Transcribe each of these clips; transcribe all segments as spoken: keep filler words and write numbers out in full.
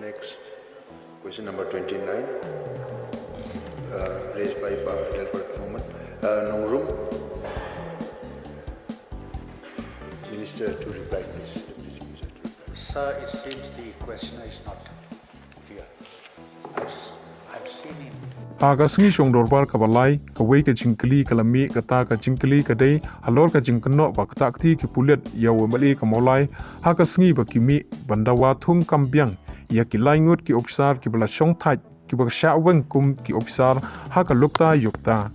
Next, question number twenty-nine, uh, raised by Pa Adelbert Nongrum. Uh, Nongrum. Minister to reply, please. Deputy Minister to reply. Sir, it seems the questioner is not here. I've, s- I've seen him. Ha ka sngi shong dorbar kaba lai, kawei ka jingkylli ka la mih, kata ka jingkylli ka dei halor ka jingkynnoh ba ka ktah kti ki pulit ïa u M L A ka Mawlai, ha ka sngi ba ki mih ban dawa thung kam biang ïa ki lai ngut ki ophisar kiba la shong thait, kiba shah weng kum ki ophisar ha ka lukta yukta.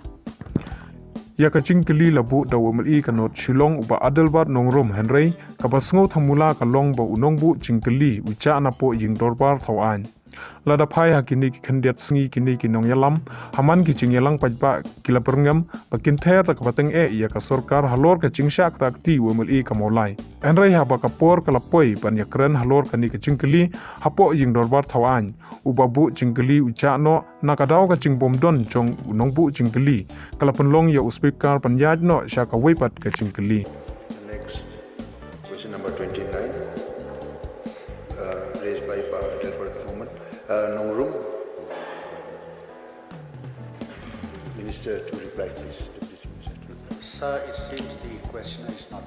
Ïa ka jingkylli la buh da u M L A ka North Shillong, u Bah Adelbert Nongrum, hynrei kaba sngewthuh mula ka long ba u nongbuh jingkylli u jah napoh ïing dorbar thaw aiñ. Lada phai ha kine ki khyndiat sngi kine ki nongïalam, ha man ki jingïalang paidbah ki la byrngem ba kin ther da kaba tyngeh ïa ka sorkar halor ka jingshah ktah kti u M L A ka Mawlai. Hynrei haba ka por ka la poi ban ïakren halor kane ka jingkylli hapoh ïing dorbar thaw aiñ, uba buh jingkylli u jah noh, na ka daw ka jingbym don jong u nongbuh jingkylli, ka la pynlong ïa u speaker ban ïaid noh sha kawei pat ka jingkylli. Next, question number twenty-nine, uh, raised by Pa Adelbert Nongrum. Uh, Nongrum. Minister to reply, please. Deputy Minister to reply. Sir, it seems the questioner is not